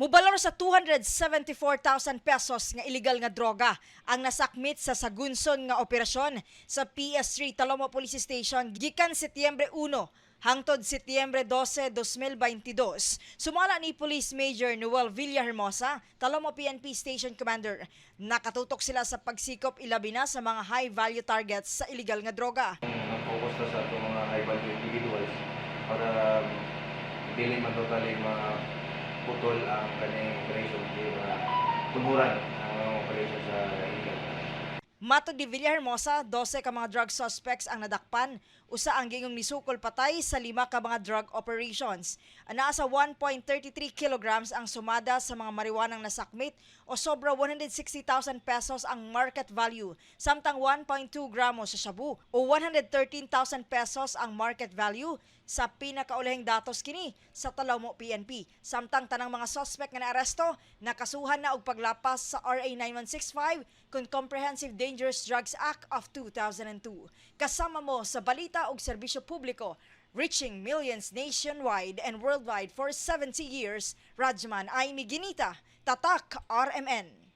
Mubalor sa 274,000 pesos nga illegal nga droga ang nasakmit sa sagunson nga operasyon sa PS3 Talomo Police Station gikan Setyembre 1 hangtod Setyembre 12, 2022. Sumala ni Police Major Noel Villahermosa, Talomo PNP Station Commander, nakatutok sila sa pagsikop ilabi na sa mga high-value targets sa illegal nga droga. Nag-focus na sa atong mga high value individuals para dili man totally maputol ang kaning operation, di ba, tunhuran ang operation sa illegal. Matod ni Villahermosa, 12 ka mga drug suspects ang nadakpan, usa ang giingong nisukol patay sa lima ka mga drug operations. Anaa sa 1.33 kilograms ang sumada sa mga mariwanang nasakmit o sobra 160,000 pesos ang market value, samtang 1.2 gramos sa shabu o 113,000 pesos ang market value sa pinakaulahing datos kini sa Talomo PNP. Samtang tanang mga suspect nga naaresto, nakasuhan na og paglapas sa RA 9165 kon Comprehensive Dangerous Drugs Act of 2002. Kasama mo sa balita ug serbisyo publiko, reaching millions nationwide and worldwide for 70 years, Radyoman Aimee Ginita, Tatak RMN.